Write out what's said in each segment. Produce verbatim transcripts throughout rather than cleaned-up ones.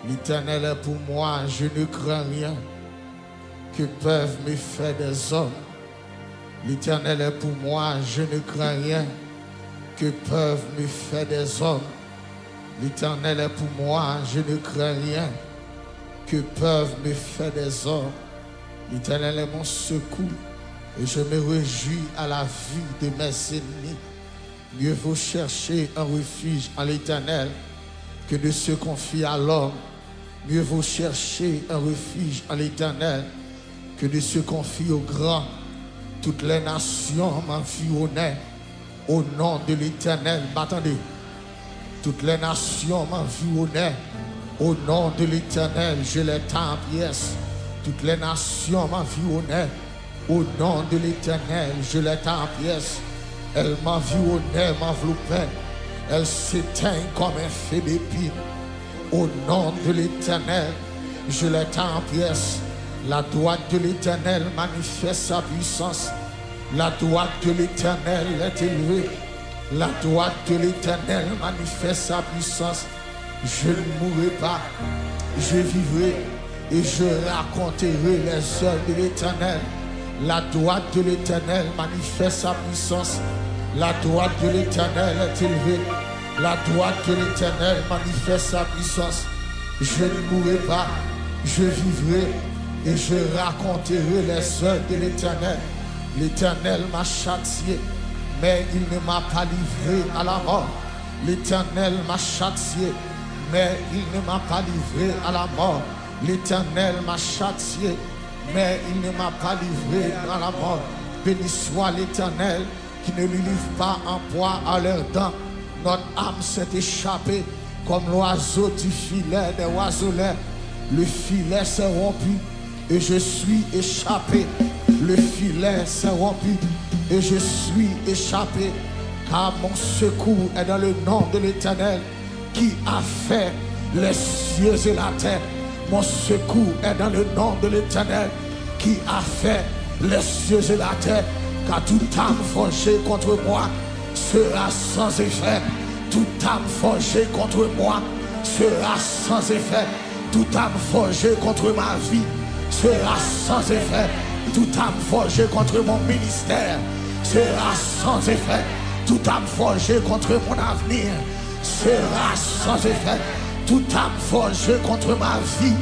L'Éternel est pour moi, je ne crains rien. Que peuvent me faire des hommes? L'Éternel est pour moi, je ne crains rien. Que peuvent me faire des hommes? L'Éternel est pour moi, je ne crains rien. Que peuvent me faire des hommes? L'Éternel est mon secours, et je me réjouis à la vue de mes ennemis. Mieux vaut chercher un refuge en l'Éternel que de se confier à l'homme. Mieux vaut chercher un refuge en l'Éternel que de se confier aux grands. Toutes les nations m'environnaient. Au nom de l'Éternel, m pa tande. Toutes les nations m'environnaient. Au nom de l'Éternel, je les tiens en pièces. Toutes les nations m'environnaient. Au nom de l'Éternel, je les tiens en pièces. Elles m'environnaient, m'enveloppaient. Elles s'éteignent comme un feu d'épines. Au nom de l'Éternel, je les tiens en pièces. La droite de l'Éternel manifeste sa puissance. La droite de l'Éternel est élevée. La droite de l'Éternel manifeste sa puissance. Je ne mourrai pas, je vivrai et je raconterai les œuvres de l'Éternel. La droite de l'Éternel manifeste sa puissance. La droite de l'Éternel est élevée. La droite de l'Éternel manifeste sa puissance. Je ne mourrai pas, je vivrai et je raconterai les œuvres de l'Éternel. L'Éternel m'a châtié, mais il ne m'a pas livré à la mort. L'Éternel m'a châtié, mais il ne m'a pas livré à la mort. L'Éternel m'a châtié, mais il ne m'a pas livré à la mort. Béni soit l'Éternel qui ne lui livre pas en proie à leurs dents. Notre âme s'est échappée comme l'oiseau du filet des oiseleurs. Le filet s'est rompu et je suis échappé. Le filet s'est rompu et je suis échappé. Car mon secours est dans le nom de l'Éternel qui a fait les cieux et la terre. Mon secours est dans le nom de l'Éternel qui a fait les cieux et la terre. Car toute arme forgée contre moi sera sans effet. Toute arme forgée contre moi sera sans effet. Toute arme forgée contre ma vie sera sans effet. Toute arme forgée contre mon ministère sera sans effet. Toute arme forgée contre mon avenir sera sans effet. Toute arme forgée contre ma vie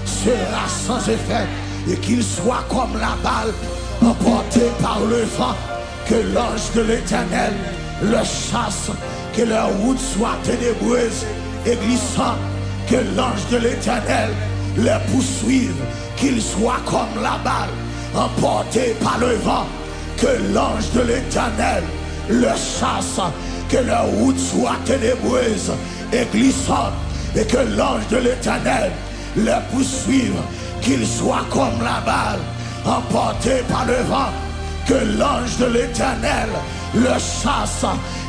sera sans effet. Et qu'il soit comme la balle emportée par le vent. Que l'ange de l'Éternel leur chasse, que leur route soit ténébreuse et glissante, que l'ange de l'Éternel les poursuive, qu'ils soient comme la balle emportée par le vent, que l'ange de l'Éternel leur chasse, que leur route soit ténébreuse et glissante, et que l'ange de l'Éternel les poursuive, qu'ils soient comme la balle emportée par le vent, que l'ange de l'Éternel le chasse,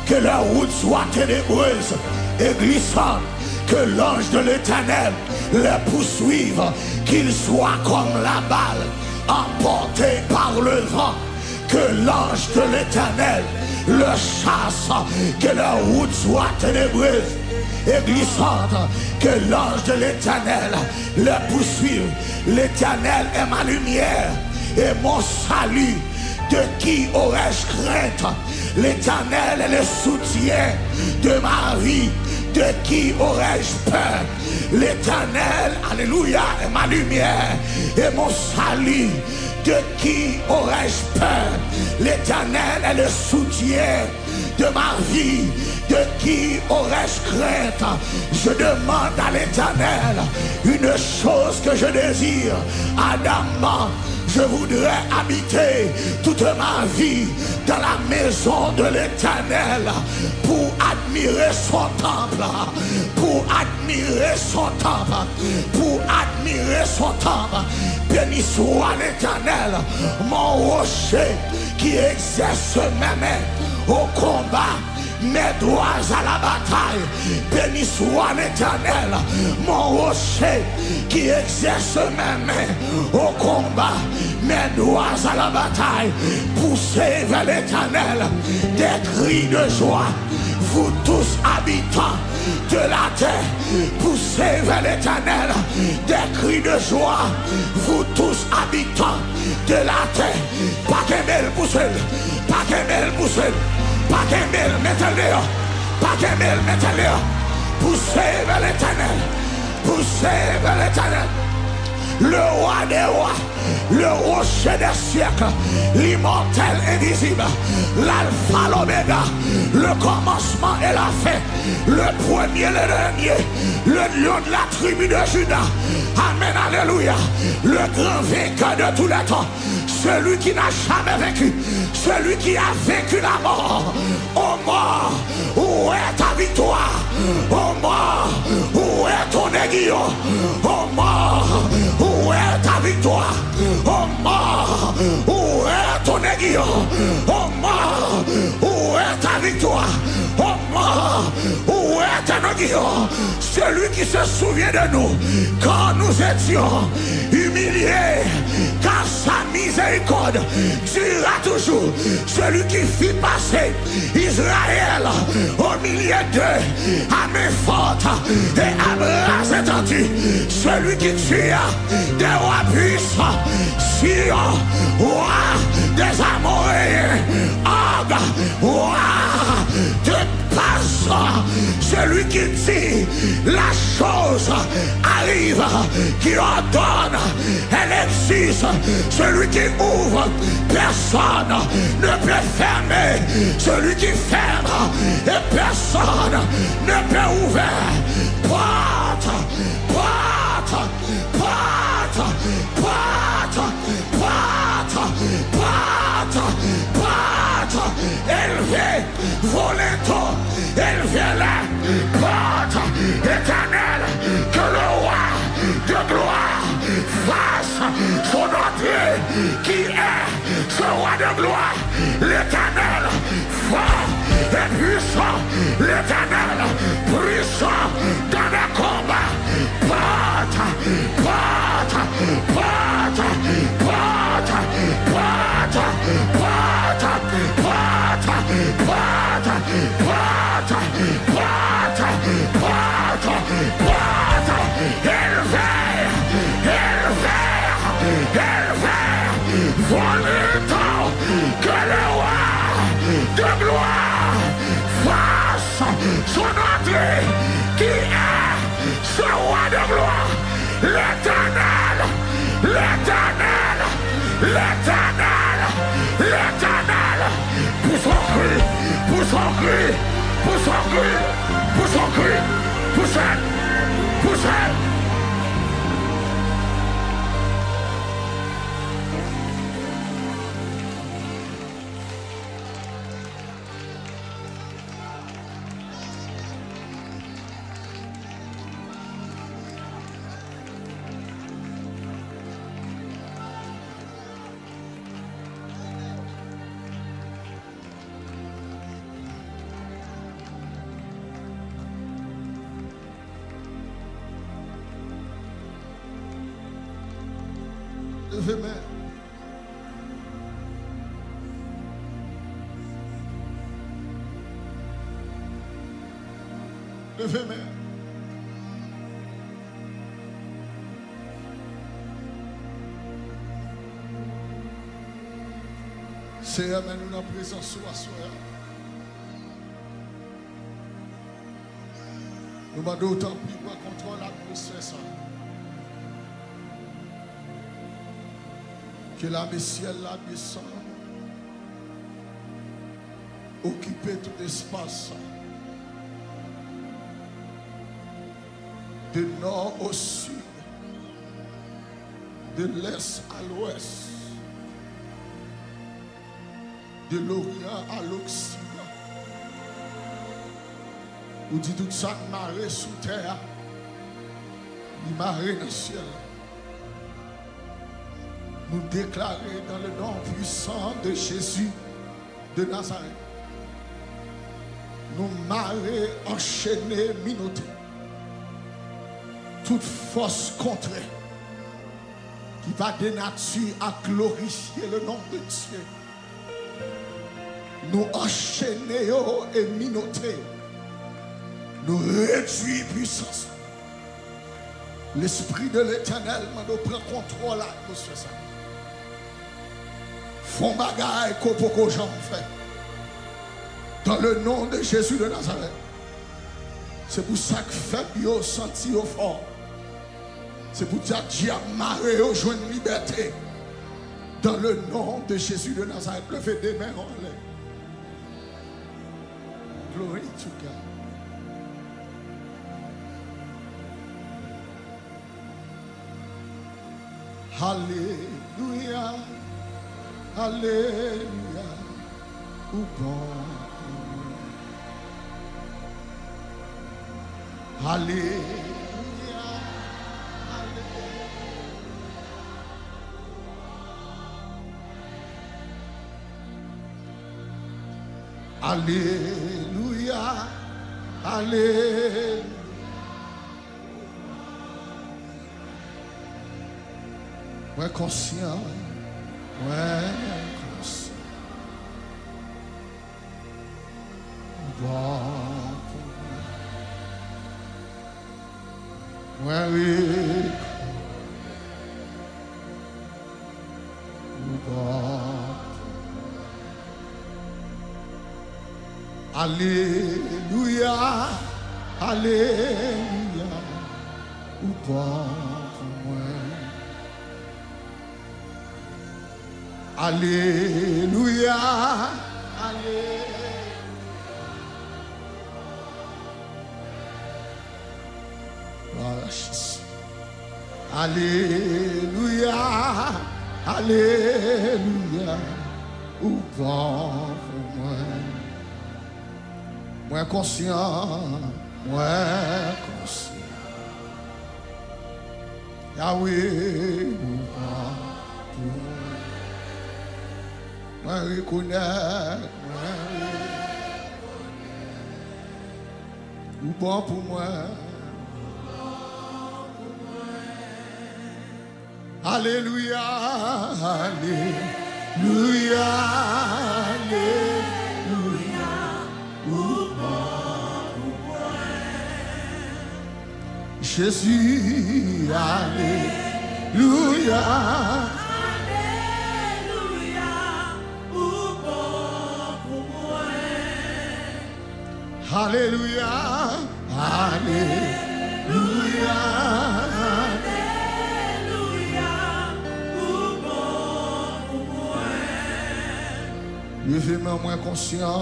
que leur route soit ténébreuse et glissante, que l'ange de l'Éternel les poursuive, qu'ils soient comme la balle emportée par le vent, que l'ange de l'Éternel le chasse, que leur route soit ténébreuse et glissante, que l'ange de l'Éternel les poursuive. L'Éternel est ma lumière et mon salut. De qui aurais-je crainte? L'Éternel est le soutien de ma vie. De qui aurais-je peur? L'Éternel, alléluia, est ma lumière et mon salut. De qui aurais-je peur? L'Éternel est le soutien de ma vie. De qui aurais-je crainte? Je demande à l'Éternel une chose que je désire ardemment. Je voudrais habiter toute ma vie dans la maison de l'Éternel pour admirer son temple, pour admirer son temple, pour admirer son temple. Béni soit l'Éternel, mon rocher qui exerce mes mains au combat, mes doigts à la bataille. Béni soit l'Éternel, mon rocher qui exerce mes mains au combat, mes doigts à la bataille. Poussez vers l'Éternel des cris de joie, vous tous habitants De la terre, poussez vers l'Éternel des cris de joie, vous tous habitants de la terre. Pa kenbe l, pouse l. Pa kenbe l, pouse l. Pa kenbe l, mete l deyò. Pa kenbe l, mete l deyò. Poussez vers l'Éternel. Poussez vers l'Éternel. Le roi des rois, le rocher des siècles, l'immortel invisible, l'alpha, l'oméga, le commencement et la fin, le premier, le dernier, le lion de la tribu de Juda. Amen, alléluia. Le grand vainqueur de tous les temps, celui qui n'a jamais vaincu, celui qui a vaincu la mort. Ô mò, où est ta victoire? Ô mò, où est ton aiguillon? Ô mò, où est ta victoire? Ô mò, où est ton aiguillon? Ô mò, où est ta victoire? Ô mò, où est ton aiguillon? Celui qui se souvient de nous quand nous étions humiliés, car sa miséricorde durera toujours. Celui qui fit passer Israël au milieu d'eux à main forte et à bras étendus. Celui qui tua des rois puissants, Sihon, roi des Amoréens, Og, roi de Basan, celui qui dit la chose arrive, qui ordonne, elle existe. Celui qui ouvre, personne ne peut fermer. Celui qui ferme, et personne ne peut ouvrir. Porte, porte, porte, porte, porte, porte, porte, élevez vos linteaux, élevez les portes éternelles, que le roi de gloire fasse son entrée, qui est ce roi de gloire, l'Éternel fort et puissant, l'Éternel puissant dans les combats. Porte, porte, porte, porte, porte, porte, porte, porte, porte, porte, porte, porte, élevez, élevez, élevez vos linteaux, que le roi de gloire fasse son entrée, qui est ce roi de gloire, l'Éternel, l'Éternel, l'Éternel, l'Éternel. Pouse yon kri, pouse yon kri, pouse yon kri, pouse yon kri, pouse l, pouse l. Leve men. Leve men. Seyè, men nou nan prezans ou aswè a. Nou mande w, tanpri, pran kontwòl atmosfè sa. Ke lame syèl la desann, okipe tout espas sa. De nò o sid, de lès a lwès, de loryan a loksidan. Ou di tout sa k mare sou tè a, li mare nan syèl la. Nou deklare dans le nom puissant de Jésus de Nazareth, nou mare, anchene, minote tout fòs kontrè ki va denatire ak glorifye le nom de Dieu. Nou anchene yo e minote yo. Nou redui pwisans. Lespri de Letènèl mande w pran kontwòl atmosfè sa. Fè yon bagay ke w poko janm fè. Dans le nom de Jésus de Nazareth. Se pou sa k fèb yo santi yo fò. Se pou sa dyab mare yo jwenn libète. Dans le nom de Jésus de Nazareth. Leve de men w anlè. Glory to God. Alelouya, alelouya, ou bon pou mwen. Alelouya, alelouya. Alelouya, alelouya. Mwen konsyan, mwen konsyan. Bon pou mwen. Mwen rekonèt ou bon pou mwen. Alelouya, alelouya, ou bon pou mwen. Alelouya, alelouya. Glwa a Jezi. Alelouya, alelouya, ou bon pou mwen. Mwen konsyan, mwen konsyan. Yahweh, ou bon pou mwen. Mwen rekonèt, mwen rekonèt. Ou bon pou mwen. Alelouya, alelouya, alelouya. Ou bon pou mwen. Jezi, alelouya. Alelouya, ou bon pou mwen. Alelouya, alelouya, alelouya, ou bon pou mwen. Leve men, mwen konsyan,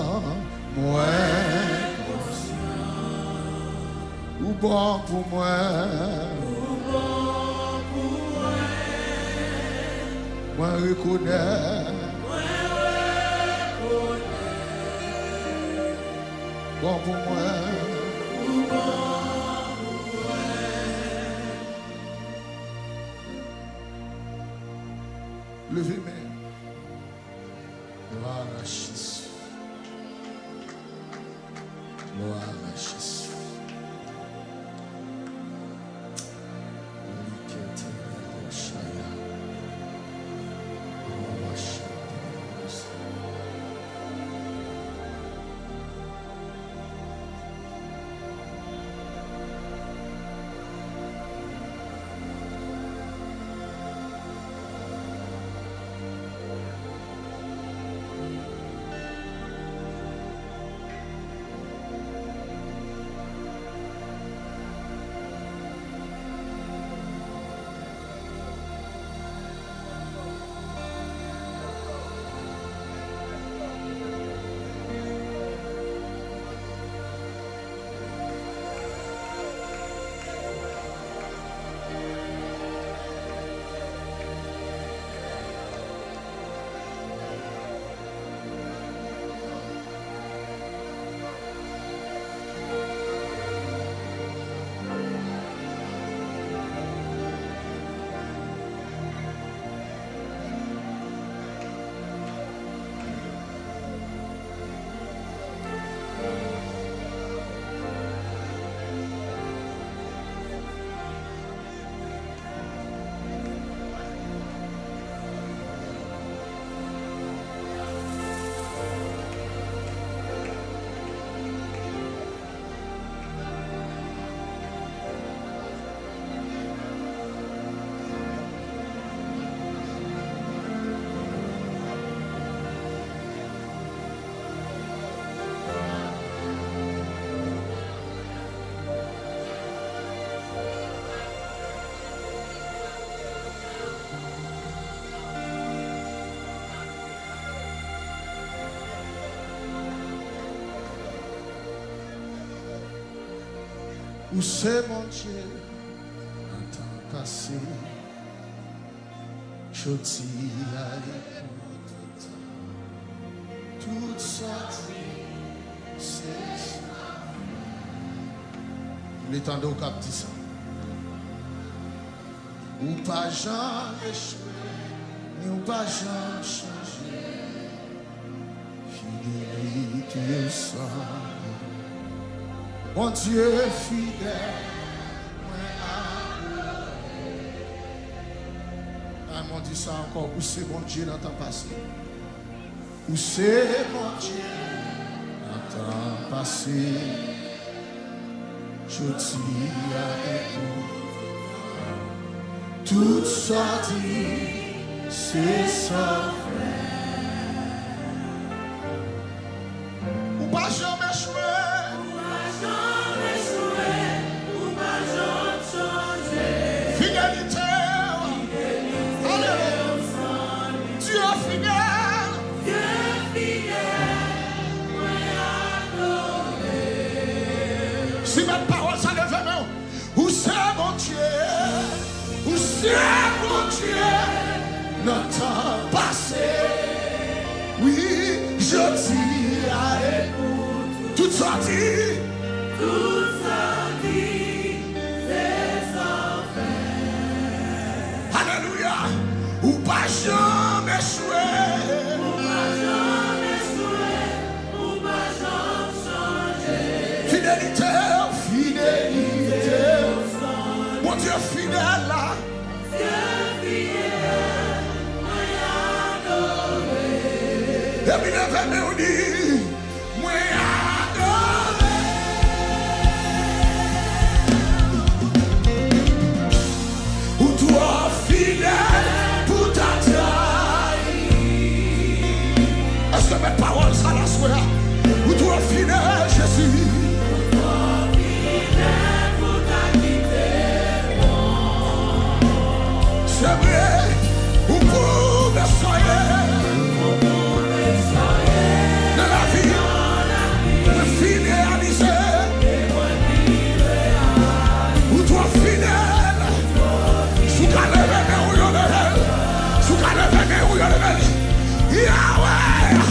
mwen konsyan. Ou bon pou mwen. Ou bon pou mwen. Mwen rekonèt. Mwen rekonèt. Bon pou mwen. Ou bon pou mwen. Leve men. Glwa a Jezi. Glwa a Jezi. Likete roshaya. Roshaya. Ou se Bondye nan tan pase, jodi a e pou tout tan. Tout sa w di, se sa. M vle tande w k ap di sa. Ou pa janm echwe, ni w pa janm chanje. Fidelite w san. Bondye fidèl, mwen adore. Ay, mwen di sa ankò, ou se Bondye nan tan pase. Ou se Bondye nan tan pase. Jodi a e pou tout sa w di, se sa w fè. Ou pa janm echwe. Ou pa janm echwe, ou pa janm chanje. Fidelite w. Alelouya. Dye fidèl. Dye fidèl, mwen adore. Si mèt pawòl sa leve men w. Ou se Bondye, ou se Bondye nan tan pase. Wi, jodi a e pou tout sa w di. Tout sa w di, se sa w fè. Alelouya. Ou pa janm echwe. Ou pa janm echwe. Ou pa janm chanje. Fidelite w, fidelite w. Bondye fidèl la. Bondye fidèl, mwen adore. Epi leve men w di, mwen adore. Ou twò fidèl pou ta trayi. Èske mèt pawòl sa la aswè a? Ou twò fidèl, Jezi. Ou twò fidèl pou ta kite mwen. Se vre, ou pwouve sa w ye. Nan lavi, mwen fin reyalize. Ou twò fidèl. Si w ka leve men w, yo leve l. Si w ka leve men w, yo leve l. Yahweh,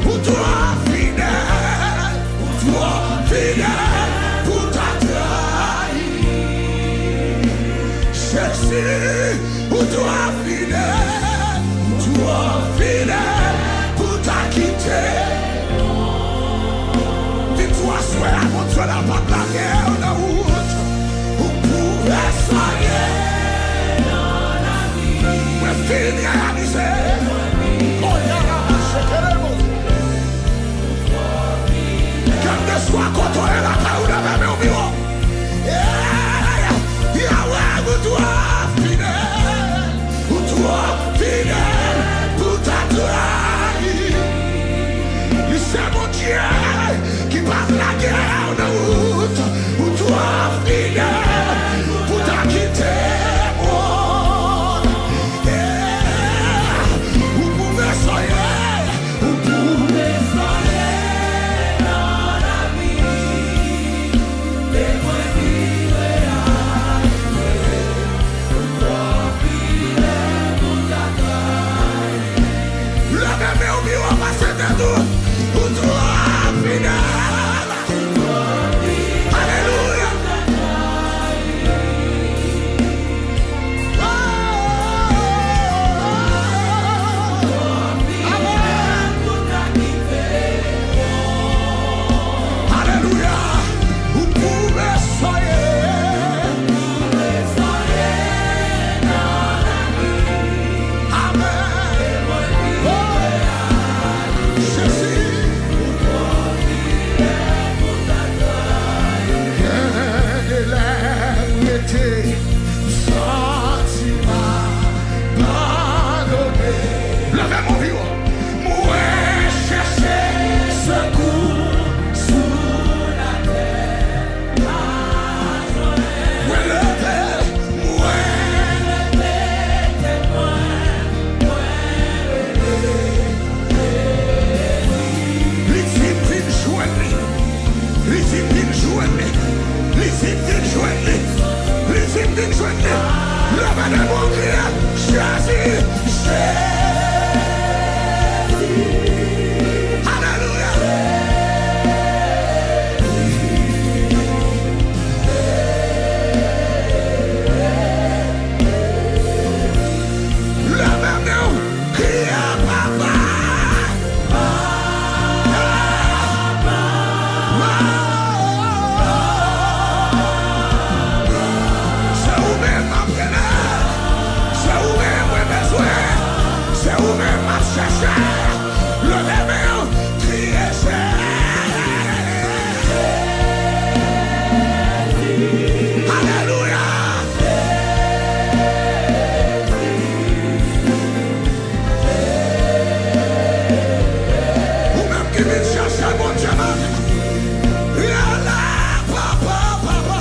ou twò fidèl. Ou twò fidèl pou ta trayi. Jezi, ou twò fidèl, ou twò fidèl pou ta kite. Di tou aswè a, Bondye la p ap lage w nan wout. Ou pwouve sa w ye. Mwen fin reyalize. Kounye a, chekele, Bondye. Kèlkeswa kote w ye lakay ou, leve men w pi wo. Yahweh, ou twò fidèl, ou twò fidèl pou ta trayi. Li se Bondye ki p ap lage w nan wout. Ou Leve men w, kriye, Jezi, Jezi. Alelouya. Leve men w, kriye, Papa. Se ou menm m ap rele. Se ou menm mwen bezwen. Se ou menm m ap chèche. Leve men w, kriye Jezi. Alelouya. Ou menm ki vin chèche Bondye maten, rele, Papa, Papa.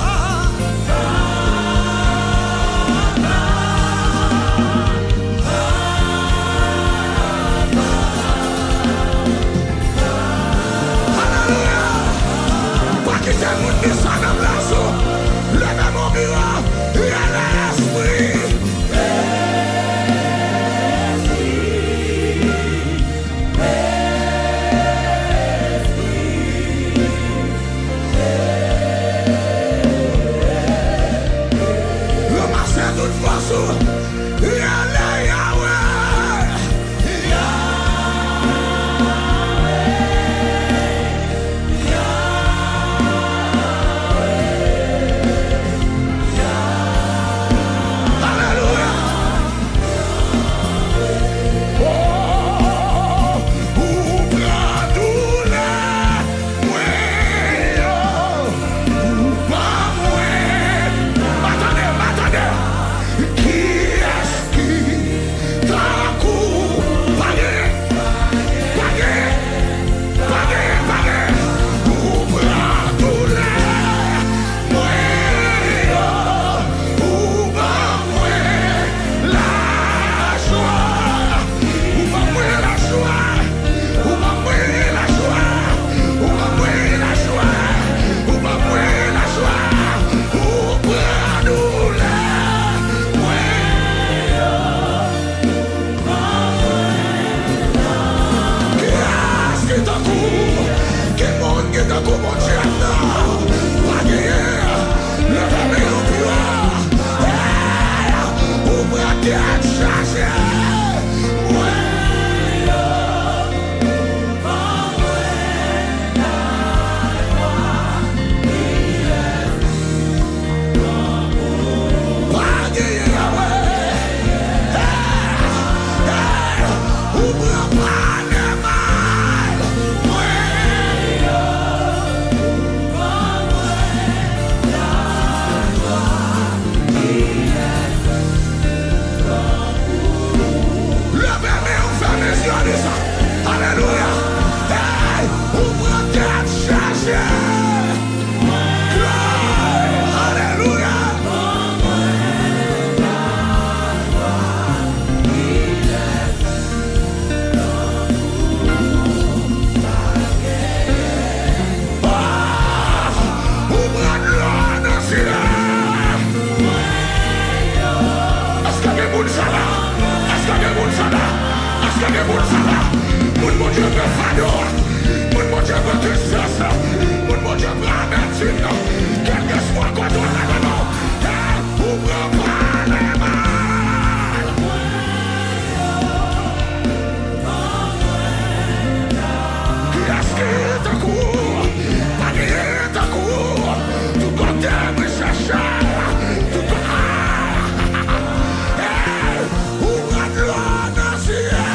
Alelouya. Pa kite moun di sa nan plas ou. Leve men w, rele, Espri. Ranmase tout fòs ou. Rele Yahweh. Yahweh. Alelouya. Oh, ou pran doulè mwen yo, ou ban mwen. Pa tande, pa tande. Kiyès ki tankou w? Pa gen, pa gen, pa gen, pa gen. Ou pran doulè mwen yo, ou ban mwen lajwa. Ou ban mwen lajwa. Ou ban mwen lajwa. Ou ban mwen lajwa. Ou ban mwen lajwa. Ou pran doulè mwen yo. Kiyès ki tankou w? Ki moun ki tankou Bondye nan? Pa genyen. Leve men w pi wo. Hey! Ou pran tèt chaje mwen yo. Pa genyen Yahweh. Hey! Hey! Ou pran pale mal mwen yo. Leve men w, fèmen zye w, di sa. Alelouya. Hey! Ou pran tèt chaje. Glwa! Alelouya! Ah! Ou pran dlo nan zye. Èske gen moun sa la? Èske gen moun sa la? Èske gen moun sa la? Moun Bondye pran fado a. Moun Bondye pran tristès la. Moun Bondye pran amètim nan. Kèlkeswa kote w leve men w, ou pran pale mal. Kiyès ki tankou w? Pa genyen tankou w. Tout kote mwen chèche, tout kote. Hey! Ou pran dlo nan zye.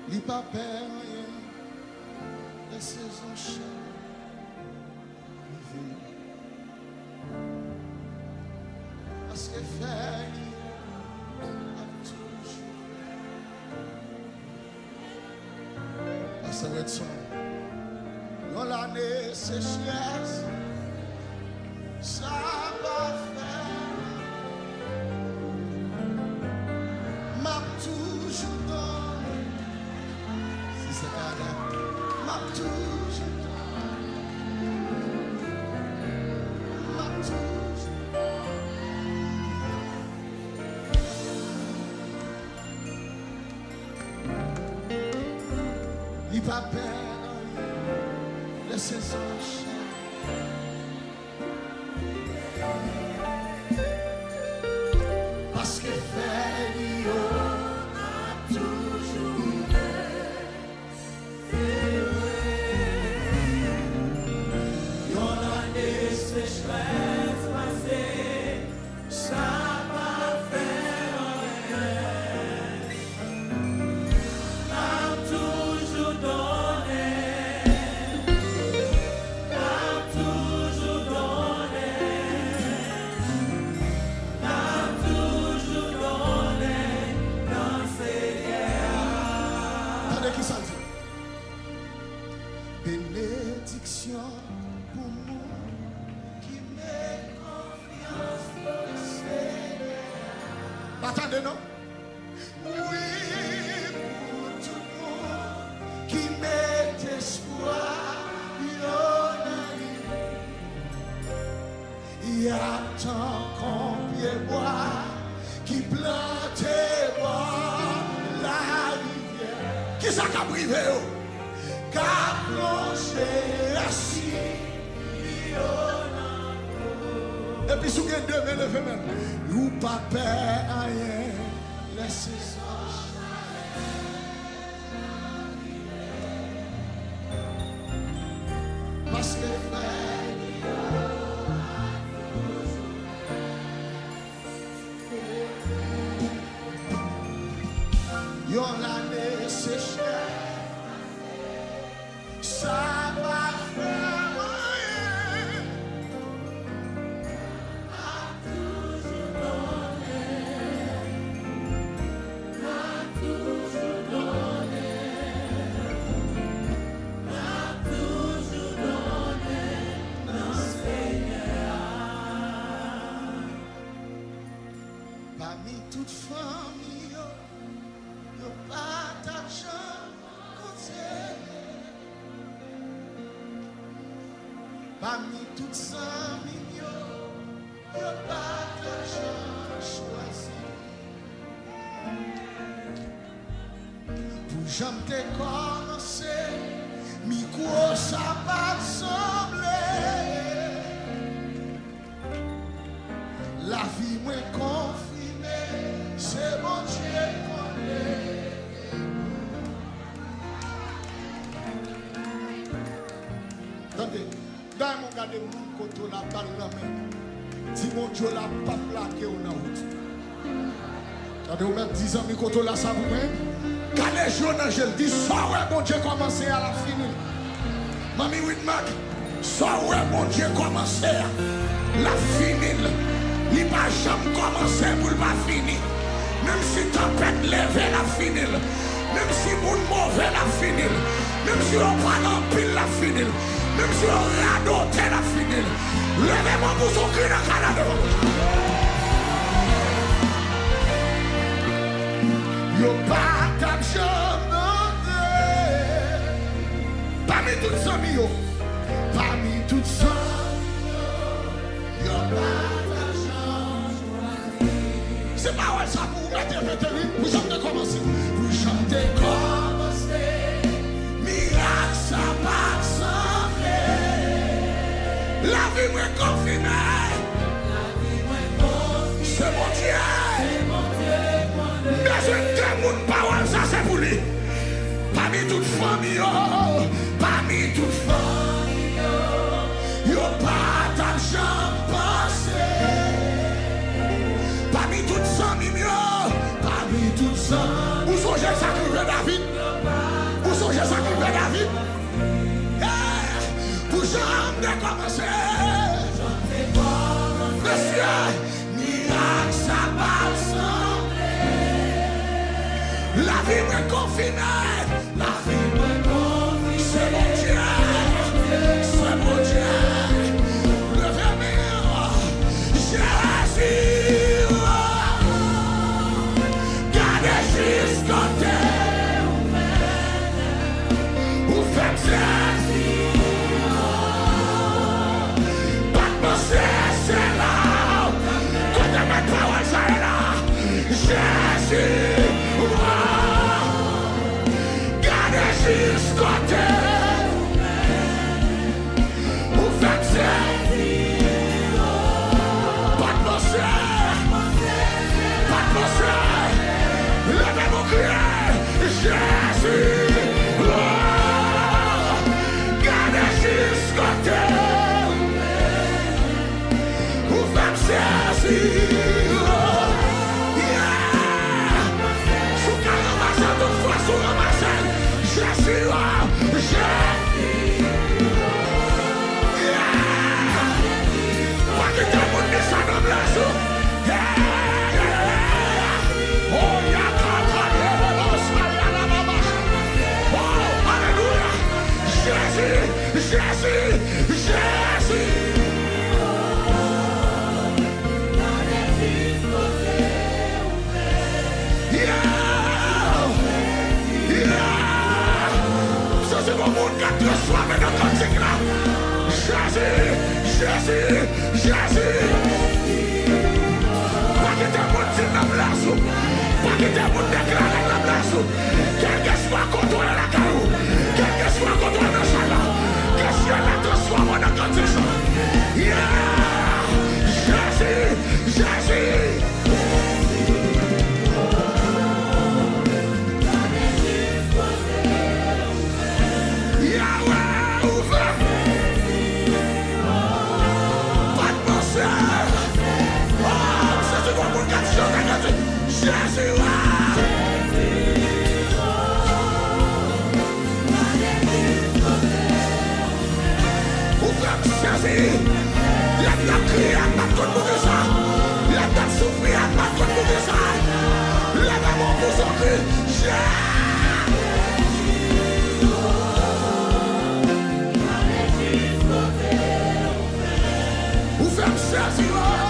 Li pa pè anyen. E Sezon chay rive. Paske fèy li yo ap toujou vèt. Pastè Wedson, yon lane sechrès, sa pa fè anyen. M ap toujou donnen. Si se pa la, m ap toujou donnen. M ap toujou donnen. Li pa pè anyen lè sezon an chay. Paske fèy li yo ap toujou vèt. Yon lane sechrès pase, sa pa fè anyen. N ap toujou donnen. N ap toujou donnen. N ap toujou donnen nan Senyè a. Tande ki sa l di. Benediksyon pou moun ki met konfyans nan Senyè a. Pa tande non. Wi, pou tout moun ki met espwa yo nan li. Y ap tankou pyebwa ki plante bò larivyè. Kisa k ap rive yo? K ap plonje rasin yo nan dlo. Epi si w gen de men, leve men w. Ou pa pè anyen lè sezon an chay. Paske fèy li yo ap toujou vèt. Yon lane sechrès, sa pa fè anyen. N ap toujou donnen. N ap toujou donnen. N ap toujou donnen nan Senyè a. Pami tout fanmi yo, yo pa t ap janm konte. Pami tout zanmi m yo, yo pa t ap janm chwazi. Pou jan m te kòmanse, mikwo sa pa t sanble. Lavi mwen konfime, se Bondye konnen. Tande, dèyè mwen gade moun kote w la, ba l lanmen. Di Bondye w la p ap lage w nan wout. Gade ou menm, di zanmi kote w la sa pou mwen. Gade je w nan je l, di sa w wè Bondye kòmanse a, l ap fini l. Manmi Widmark, sa w wè Bondye kòmanse a, l ap fini l. Li pa janm kòmanse pou l pa fini. Menm si tanpèt leve, l ap fini l. Menm si moun move, l ap fini l. Menm si yo pale anpil, l ap fini l. Menm si yo radote, l ap fini l. Leve men w pou sa w kri nan kanal yo. Yo pa t ap janm tande. Pami tout zanmi yo. Pami tout zanmi yo. Yo pa t ap janm chwazi. Se pawòl sa pou ou mete, mete li. Pou jan m te kòmanse. Pou jan m te kòmanse. Mirak sa pa t sanble. Lavi mwen konfime. Se Bondye. M bezwen de moun pawòl sa se pou li. Pami tout fanmi yo, pami tout fanmi yo, yo pa t ap janm panse. Pami tout zanmi m yo, pami tout zanmi. Ou sonje sa k rive David? Ou sonje sa k rive David? Rekòmanse. Mesye, mirak sa pa sanble. Lavi mwen konfime. Lavi mwen konfime. Se Bondye. Se Bondye. Leve men w. Jezi. Gade jis kote ou mennen. Ou fè m sezi. Pa t panse se la. Kote mèt pawòl sa ye la? Jezi. Gade jis kote ou fè m sezi. Pa t panse. Pa t panse. Leve men w kriye. Jezi. Oh, gade jis kote ou fè m sezi. Yeah. Si w ka ranmase tout fòs ou ranmase l. Jezi, oh, Jezi. Yeah. Pa kite moun di sa nan plas ou. Yeah, yeah, yeah, yeah. Oh, ya ka pa ye, oh, sa ya la ba ba. Oh, alelouya. Jezi, Jezi, Jezi. Yeah! Yeah! Sa se bon moun k ap transfòme nan kantik la. Jezi! Jezi! Jezi! Pa kite moun di l nan plas ou. Pa kite moun deklare l nan plas ou. Kèlkeswa kote w ye lakay ou, kèlkeswa kote w ye nan sal la, ke syèl la transfòme w nan kantik sa. Yeah! Jezi! Jezi! Yahweh, ouvè! Pa t panse! Oh, m santi gon moun k ap chante kantik. Jezi, oh! Ou fè m sezi. Lè m t ap kriye, a m pa t konn pou kisa. Lè m t ap soufri, a m pa t konn pou kisa. Leve men w pou Jezi. Ou fè m sezi, Lord.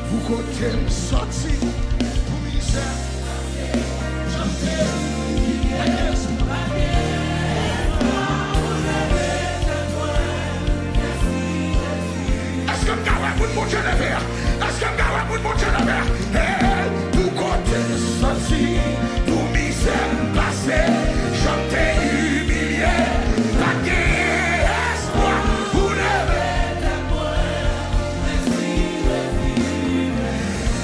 Pou kote m soti, pou mizè, chante, pa gen espwa. Èske m ka wè moun Bondye leve a? Èske m ka wè moun Bondye leve a? Hey, pou kote m soti, pou mizè m pase, jan m te imilye, pa t gen espwa pou leve.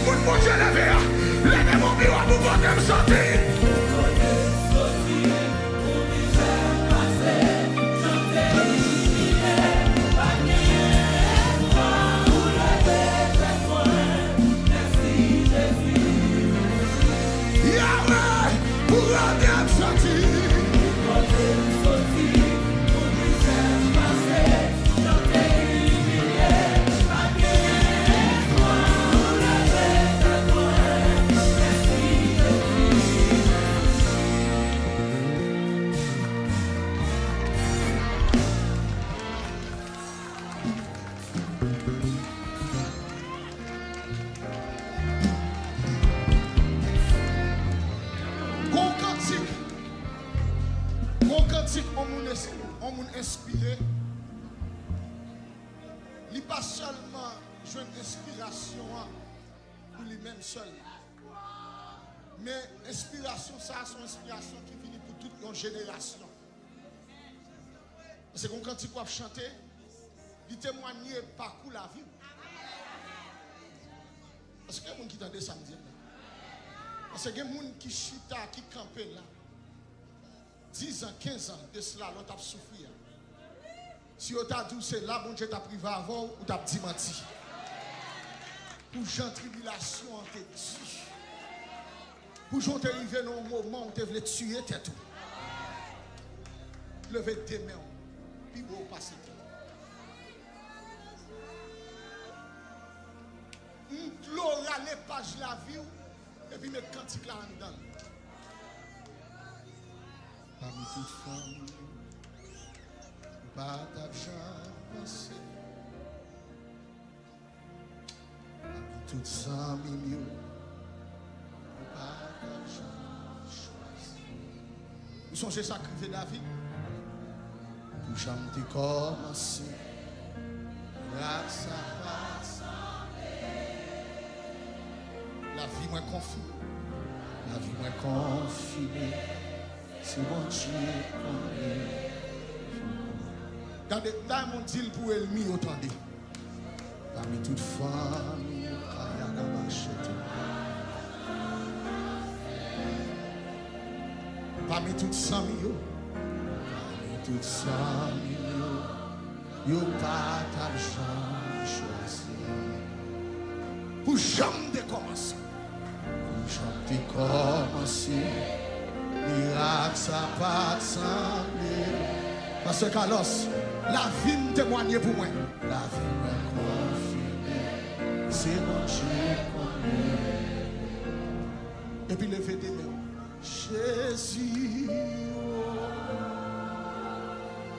Moun Bondye leve a, leve men w pi wo pou kote m soti. Yahweh, pou kote m soti. Gon kantik, gon kantik, on moun, on moun enspire. Li pa sèlman jwenn enspirasyon an pou li menm sèl. Men enspirasyon sa a, se yon enspirasyon ki vini pou tout yon jenerasyon. Paske gon kantik w ap chante, li temwanye pakou lavi w. Èske gen moun ki tande sa m di la? Paske gen moun ki chita, ki kanpe la. Diz an, kenz an de sila, lè w t ap soufri a. Si yo ta di w se la Bondye t ap rive avè w, ou t ap di manti. Pou jan tribilasyon an te di. Pou jan w te rive nan yon moman ou te vle tiye tèt ou, leve de men w pi wo pase tè. M dlo rale paj lavi w epi met kantik la anndan l. Pami tout fanmi ou pa t ap janm panse. Pami tout zanmi m yo ou pa t ap janm chwazi. Ou sonje sa k rive David? Pou jan m te kòmanse, mirak sa pa t sanble. Lavi mwen konfime. Lavi mwen konfime. Se Bondye konnen. Gade, Diamond di l pou ènmi yo tande. Pami tout fanmi yo, kaya gaba chete. Pami tout zanmi yo, pami tout zanmi yo, yo pa t ap janm chwazi. Pou jan m te kòmanse. Pou jan m te kòmanse, mirak sa pa t sanble. Pastè Carlos, lavi m temwanye pou mwen. Lavi mwen konfime, se Bondye konnen. Epi leve de men w. Jezi, o,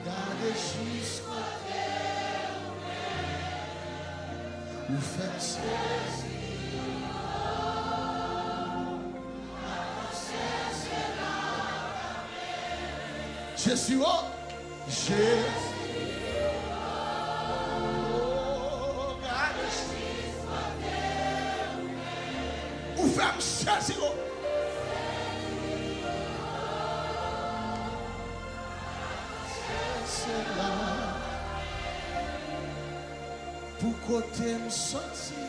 gade jis kote ou ye. Ou fè m sezi, o, avanse se la w frape. Jezi, o, Jezi, o, gade jis kote ou ye. Ou fè m sezi, o. Se la pou kote m soti,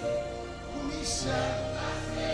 pou mizè m pase.